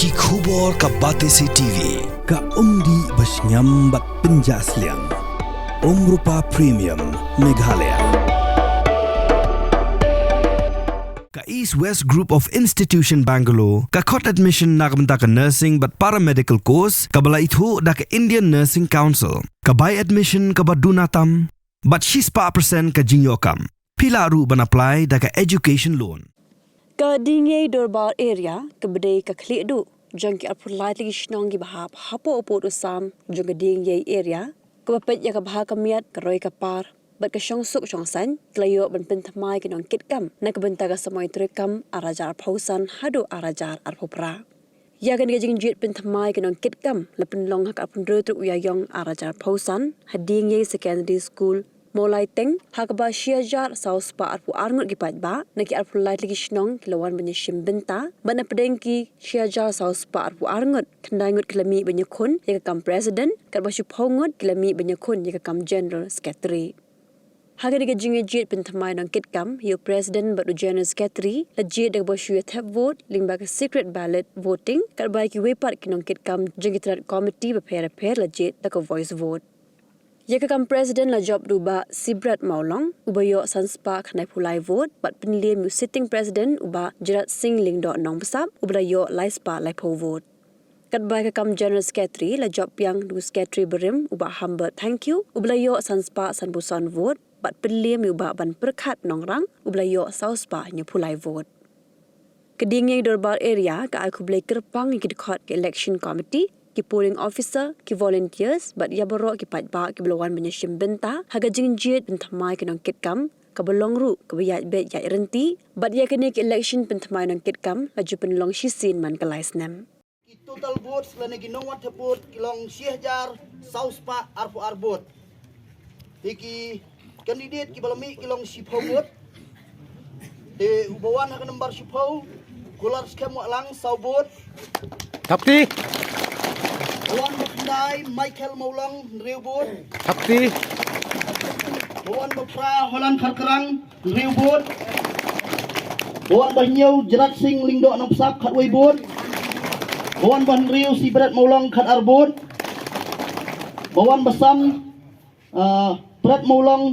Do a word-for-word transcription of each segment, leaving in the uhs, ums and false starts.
Ki khubor ka Batesi T V, ka umdih ba shngiam bad pynjah sliang. Umrupa Premium, Meghalaya. Ka East West Group of Institution Bangalore, ka khot admission na ka bynta ka nursing bad paramedical course, kaba la ithuh da ka Indian Nursing Council, ka bai admission kaba duna tam, bad shispah percent ka jingïoh kam. Phi lah ruh ban apply da ka education loan. Ka Diengiei Dorbar Area, kaba dei ka khlieh duh jong ki arphew lai tylli ki shnong kiba hap hapoh u pud u sam jong ka Diengiei Area, kaba peit ïa ka bha ka miat, ka roi ka par bad ka shongsuk shongsaiñ, ki la ïoh ban pynthymmai ki nongkitkam na ka bynta ka samoi treikam ar hajar arphew san haduh ar hajar arphew phra. Ïa kane ka jingjied pynthymmai ki nongkitkam la pynlong ha ka arphew hynriew tarik u Ïaïong ar hajar arphew san, ha Diengiei Secondary School, Mawlaiteng, ha kaba shi hajar saw spah arphew ar ngut ki paidbah na ki arphew lai tylli ki shnong ki la wan ban ïashim bynta, bad na pdeng ki shi hajar saw spah arphew ar ngut, khyndai ngut ki la mih ban ïakhun ïa ka kam President, katba shiphew ngut ki la mih ban ïakhun ïa ka kam General Secretary. Ha kane ka jingjied pynthymmai nongkitkam, ïa u President bad u General Secretary la jied da kaba shu ïa thep vote lyngba ka secret ballot voting, katba ïa kiwei pat ki nongkitkam jong ki tnat committee bapher bapher la jied da ka voice vote. Ïa ka kam President la jop da u Bah Sibrat Mawlong, uba ïoh san spah khyndaiphew lai vote, bad pynliem ïa u sitting President, u Bah Jrat Singh Lyngdoh Nongbsap, uba la ïoh lai spah laiphew vote. Katba ïa ka kam General Secretary la jop biang da u Secretary barim, u Bah Hambert Thangkhiew, uba la ïoh san spah sanphew san vote, bad pynliem ïa u Bah Banpyrkhat Nongrang, uba la ïoh saw spah hynñiewphew lai vote. Ka Diengiei Dorbar Area ka ai khublei kyrpang ïa ki dkhot ka election committee, ki polling officer, ki volunteers, bad ïa baroh ki paidbah kiba la wan ban ïashim bynta ha ka jingjied pynthymmai ki nongkitkam, kaba long ruh kaba ïaid beit ïaid ryntih, bad ïa kane ka election pynthymmai nongkitkam la ju pynlong shisien man ka lai snem. Ki total votes lane ki nongwan thep vote ki long shi hajar saw spah arphew ar vote. Te ki candidate kiba la mih ki long shiphew ngut. Te uba wan ha ka nambar shiphew, Kular Skhem Wahlang, saw vote. Thap kti. Uba wan ba khyndai, Michael Mawlong, hynriew vote. Thap kti. Uba wan ba phra, Holan Kharkrang, hynriew vote. Uba wan ba hynñiew, Jrat Singh Lyngdoh Nongbsap, khatwei vote. Uba wan ba hynriew, Sibret Mawlong, khatar vote. Uba wan ba san, ah, Pret Mawlong,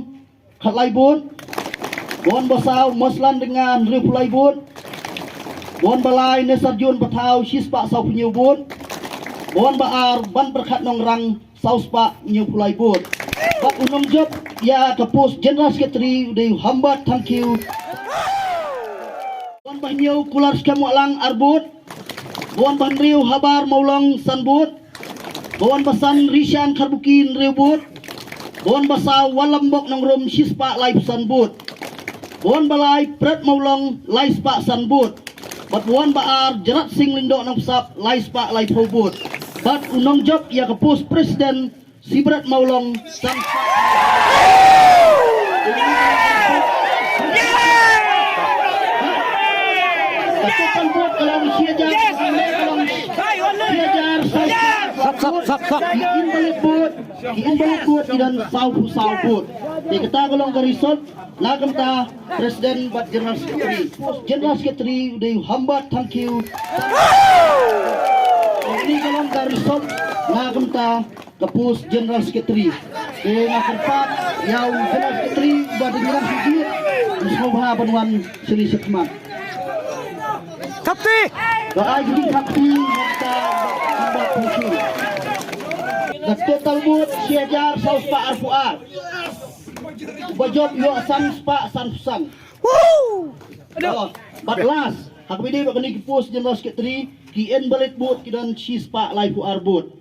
khatlai vote. Uba wan ba saw, Moslan Dynga, hynriewphew lai vote. Uba wan ba lai, Nesarjun Pathaw, shispah sawphew hynñiew vote. Uba wan ba ar, Banpyrkhat Nongrang, saw spah hynñiewphew lai vote. Bad u nongjop ïa ka post General Secretary u dei u Hambert Thangkhiew. Uba wan ba hynñiew, Kular Skhem Wahlang, ar vote. Uba wan ba hynriew, Habar Mawlong, san vote. Uba wan ba san, Rishan Kharbuki, hynriew vote. Uba wan ba saw, Walambok Nongrum, shispah laiphew san vote. Uba wan ba lai, Pret Mawlong, lai spah san vote. Bad uba wan ba ar, Jrat Singh Lyngdoh Nongbsap, lai spah laiphew vote. Bad u nongjop ïa ka post President, Sibret Mawlong, san spah. Ka total vote ka long shi hajar, shi hajar saw spah. Sap, sap, sap, sap. Ki invalid vote, ki invalid vote ki don sawphew saw vote. Te kata ka long ka result na ka bynta President bad General Secretary. General Secretary u dei u Hambert Thangkhiew. Kane ka long ka result na ka bynta ka post General Secretary. Te nga kyrpad ïa u General Secretary ba dang ïa shu jied, u sngewbha ban wan shane shakhmat. Thap kti. Ba ai ka jingthapkti na ka bynta u Hambert Thangkhiew. Ka total vote shi hajar saw spah arphew ar. Ba jop ïoh san spah sanphew san. Woo! Bad last, ha kaba ïadei bad kane ka post General Secretary, ki invalid vote ki don shi spah laiphew ar vote.